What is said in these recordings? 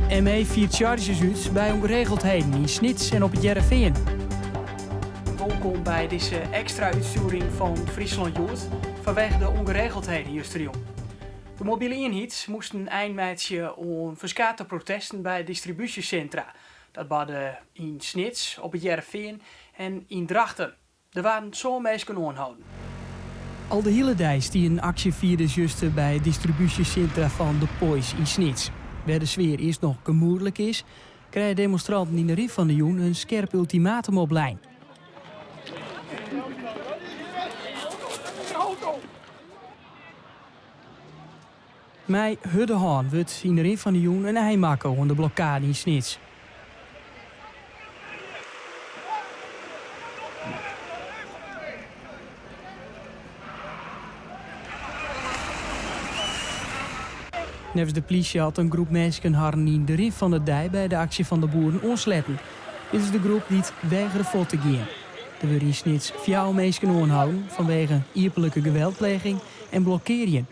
ME fiert charges út by ûngeregeldheden yn Snits en op It Hearrenfean. Wolkom by dizze ekstra útstjoering fan Fryslân Hjoed fanwege de ûngeregeldheden justerjûn. De mobile ienheid moast in ein meitsje oan ferskate protesten by distribúsjesintra. Dat barde yn Snits, op It Hearrenfean en yn Drachten. Der waarden sân minsken oanholden. Al de hiele dei stienen aksjefierders juster by it distribúsjesintra fan de Poiesz yn Snits. Wêr't de sfear earst noch gemoedlik is, krije demonstranten yn de rin fan de jûn in skerp ultimatum oplein. Mei hurde hân wurdt yn de rin fan de jûn in ein makke oan de blokkade yn Snits. Neffens de plysje hat in groep minsken harren yn de rin fan de dei by de aksje fan de boeren oansletten. Dit is de groep dy't wegere fuort te gean. Der wurde yn Snits fjouwer minsken oanholden fanwege iepenlike geweldpleging en blokkearjen.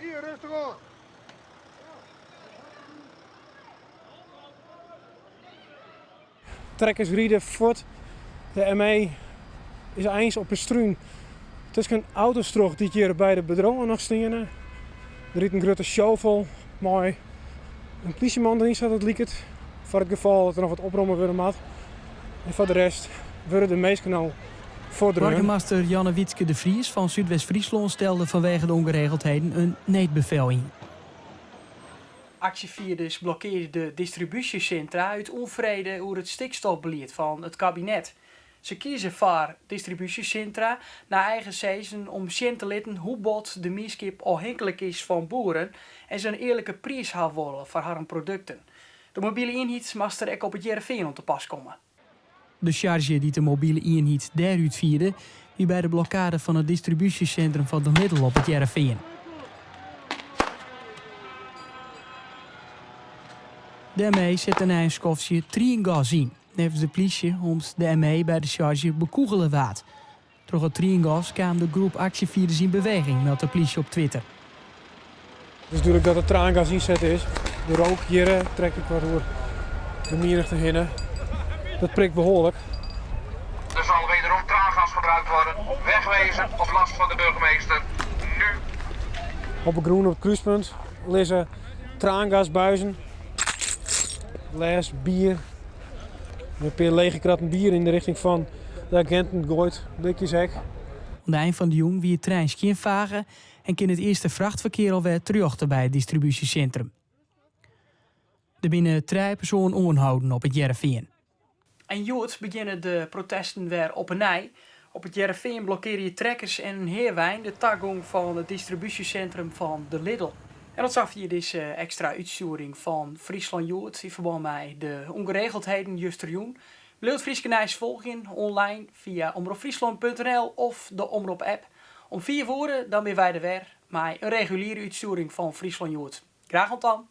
Trekkers ride fuort. De ME is eins op 'e strún tusken auto's troch dy't hjir by de bedriuwen noch steane. Der rydt in grutte shovel mei in plysjeman deryn sa't it liket. Foar it gefal dat der noch wat opromme wurde moat. En foar de rest wurde de minsken no fuortdreaun. Boargemaster Jannewietske de Vries fan Súdwest-Fryslân stelde fanwege de ûngeregeldheden in needbefel yn. Aksjefierders blokkearje de distribúsjesintra út ûnfrede oer it stikstofbelied fan it kabinet. Se kieze foar distribúsjesintra nei eigen sizzen om sjen te litten hoe bot de mienskip ôfhinklik is fan boeren en se in earlike priis ha wolle foar harren produkten. De mobile ienheid moast der ek op It Hearrenfean oan te pas komme. De sjarzje dy't de mobile ienheid dêr útfierde, wie by de blokkade fan it distribúsjesintrum fan de Lidl op It Hearrenfean. Dêrmei sette nei in skoftsje triengas yn, neffens de plysje om't de ME by de sjarzje bekûgele waard. Troch it triengas kaam de groep aksjefierders yn beweging, meldt de plysje op Twitter. It is dúdlik dat der traangas ynset is. De rook hjir trekt ek wat oer de mienigte hinne. Dat prikt behoarlik. Er zal wederom traangas gebruikt worden. Wegwezen op last van de burgemeester. Nu. Op 'e grûn op it krúspunt lizze traangasbuizen. Glês, bier. In pear lege kratten bier yn de richting fan de aginten goaid, blikjes ek. Oan de ein fan de jûn wie it terrein skjinfage en kin it earste frachtferkear alwer terjochte by it distribúsjesintrum. Der binne trije persoanen oanholden op It Hearrenfean. En hjoed begjinne de protesten wer op 'e nij. Op It Hearrenfean blokkearje trekkers en in heawein de tagong fan it distribúsjesintrum fan de Lidl. En tot safier dizze ekstra útstjoering fan Fryslân Hjoed yn ferbân mei de ûngeregeldheden justerjûn. Bliuw it Fryske nijs folgjen online fia omropfryslan.nl of de Omrop-app. Om fiif oere dan binne wy der wer mei in reguliere útstjoering fan Fryslân Hjoed. Graach oant dan!